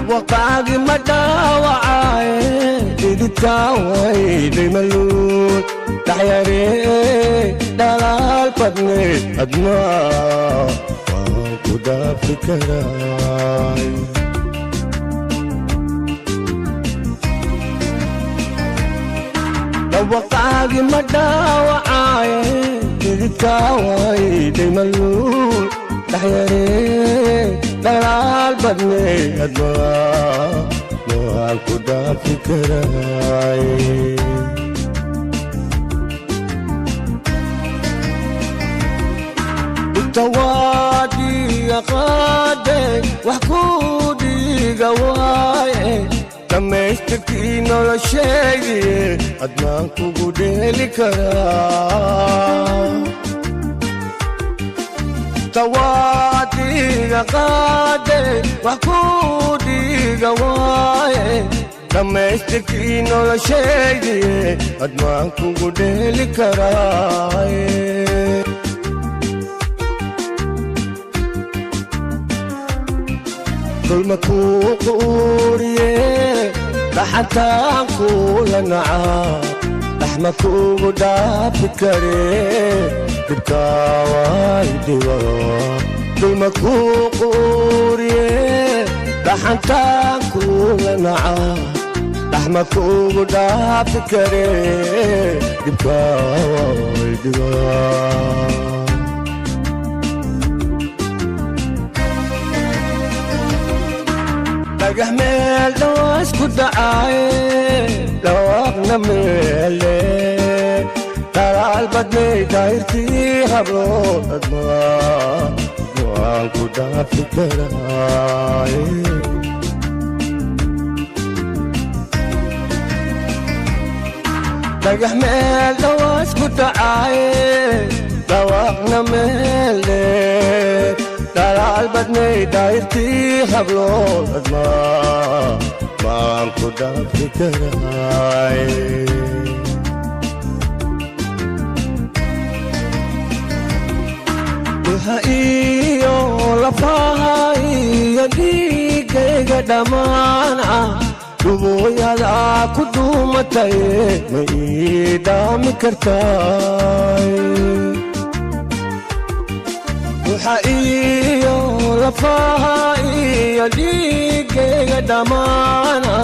Dhawaqaagi ma dhaawacaaye, dhididkaa wayday maluul dhaxyaree dhalaal badne, adnaa waan ku dhaafi karaay. Dhawaqaagi ma dhaawacaaye, dhididkaa wayday maluul dhaxyaree dhalaal badne, adnaa waan ku dhaafi karaay. Tawaadiga qaade wax ku dhiiga waaye, dhammaystirkii nolosheedii adnaan kugu dheeli karaa. Tawaadiga qaade wax ku dhiiga waaye, dhammaystirkii nolosheedii adnaan kugu dheeli karaaye. Dulma kuu quuriye, dhaxantaan kuula nacaa, dhaxma kuugu dhaafi karee, dhibkaa waay dhiba. Dulma kuu quuriye, dhaxantaan kuula nacaa, dhaxma kuugu dhaafi karee, dhibkaa waay dhiba. Dhagax meel dhawaas ku dhacaaye, dhawaaqna meele dhalaal badnay, daahirtii hablood admaa waan ku dhaafi karaaye. Dhagax meel dhawaas ku dhacaaye, dhawaaqna meele dhalaal badnay, daahirtii hablood admaa waan ku dhaafi karaaye. Duha iyo lafaha iyo dhiigayga dhammaana dhubooyada ku dhuumataye, ma ii dhaami kartaay? Duxa iyo lafaha iyo dhiigayga dhammaana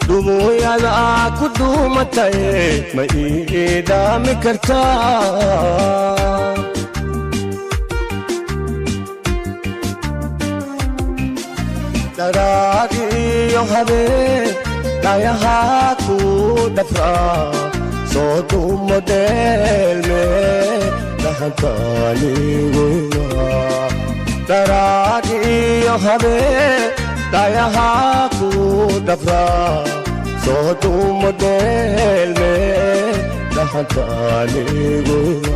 dhubooyada ku dhuumataye, ma ii dhaami kartaa? Dharaar iyo habeen dhayahaa ku dhafraa, soo dumo dheelme dhahantaanigoyna. Dharaar iyo habeen dhayahaa ku dhafraa, soo dumo dheelme dhahantaanigoyna.